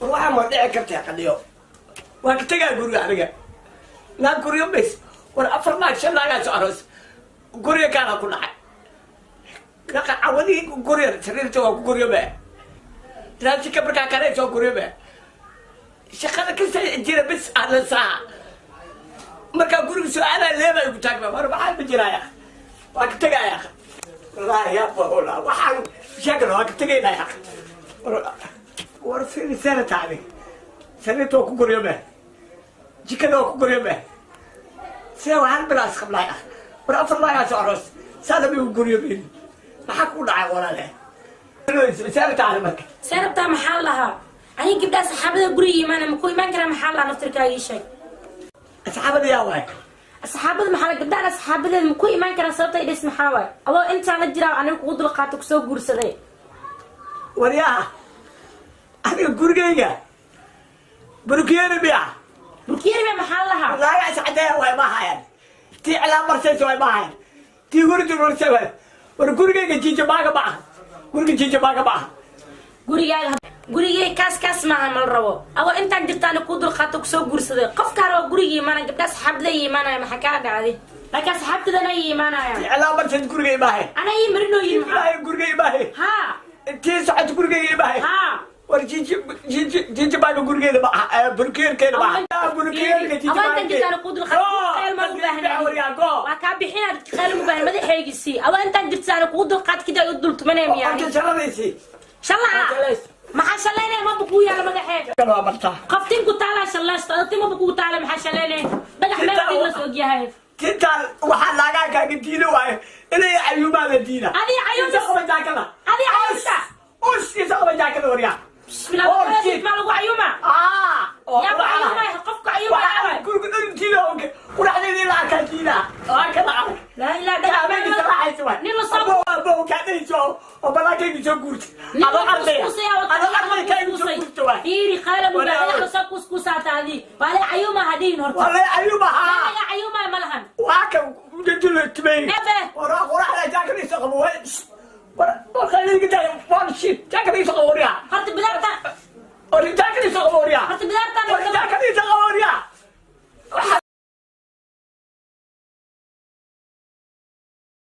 War, waxaa ma dhici kartaa qadhiyo? Waan ka tegaa guriga aniga. Naag guryo mays. War, afar naag, shan naagaa soo aroos, guriga kaana ku dhacay. Cawadii guryo, sariirta waa ku guryo me, raashinka markaa karaysa waa guryo me, shaqada kasta jira bis aan saa markaa guriga soo aadaa leeba igu taagma. War, maxaa ma jiraaya? Waan ka tegaaya wallaahi. Ya wala, waxaan sheegana waan ka tegaynaya. War, fiiri, taadi sariirta waa ku guryo me, jikada waa ku guryo me, sidee waa hal bilaas qablaay ah? War, afar naagaa soo aroos, saana ma igu guryo meyn. Maxaa ku dhacay, walaale? Seera taadi marka. See rabtaa? Maxaa lahaa aniga? Gabdhaha saxaabada guriga imaana ma ku imaan karaa? Maxaa lahaa naftirkaaga? Ii sheeg. Asxaabada yaa waay? Asxaabada maxaa la? Gabdhahan asxaabadeeda ma ku imaan karaa? Sababta idhis maxaa waay? Adoo intaan la jiraa aniga kugu dulqaato, kusoo guursaday. Waryaha, aniga gurigayga burkeeri miya? Burkeeri maxaa lahaa? Naaga iscadeeya waay, ma hayan. Tii cilaan marsaysa waay, ma hayan. Tii guriga marsay waay. War, gurigayga jiijamaaga ma aha, guriga jiijamaaga ma aha. Gurigaaga gurigay kaas kaas maaha, mala rabo. Adoo intaan jirta aniga kugu dulqaato, kusoo guursaday, qofka raba guriga imaanaya, gabdhaha asxaabada imaanaya. Maxaa kaa dhacday? Laakiin asxaabtadana ay imaanayaan. Tii cilaan marsayd guriga imaahe. Ana ii marinooyin maxaa? Ilaahay, guriga imaahe. Ha. Tii socota gurigayga imaahe. Ha. War, jiiji jiiji jiijamaaga gurigeeda ma aha, burkeerkeeda ma aha, burkeerka. Adoo intaan jirta aniga kugu dulqaato, khayl ma u baahnaa. Waa kaa bixinaa dadka, khayl ma u baahan madaxaygiisii. Adoo intaan jirta aniga kugu dulqaat, kadib ay u dultumanaya miyaa? Horta sharadiisii. Shalaca maxaa shalaynaya? Maba kuu yaala madaxee. Kan waa martaa. Qaftin ku taalaa shalaysto, adagti maba kugu taala. Maxaa shalaynaya? Dhagax meel adig la soo ogyahay. Tintaan waxaa naagaa kaaga diida waaye inay cayuumaada diida. Adiga cayuumis. Isa qaba jaakada. Adiga cayuumisa. Us isa qaba jaakada, waryaa. Bismillah. Oh, shit. Maa lagu cayuuma? Ah, oo Yaa ku cayuumaya? Qofku cayuumaya? Guriga dhan diida, oge quraxdeedii la arkaa diida, waa kana arag. Laa ilaa dhagax. Habeenkii saraaxaysa waay. Nin la soo Abo abo kaa dhahayso oo balaankayga soo guurta adoo ardaya, adoo ardaya kayga soo guurta waay. Fiiri, khayla Walaa- mubaa dhagax lasoo kuuskuusaataadi waa la cayuuma hadhihin horta. Waa lay cayuuma haa. Laga cayuumaya ma lahan. Waa kan jajula timay. Ebe. War, quraxda jaakadiisa qabo waay. War, war, khayliga tahay, one shit, jaakadiisa qabo, waryaa.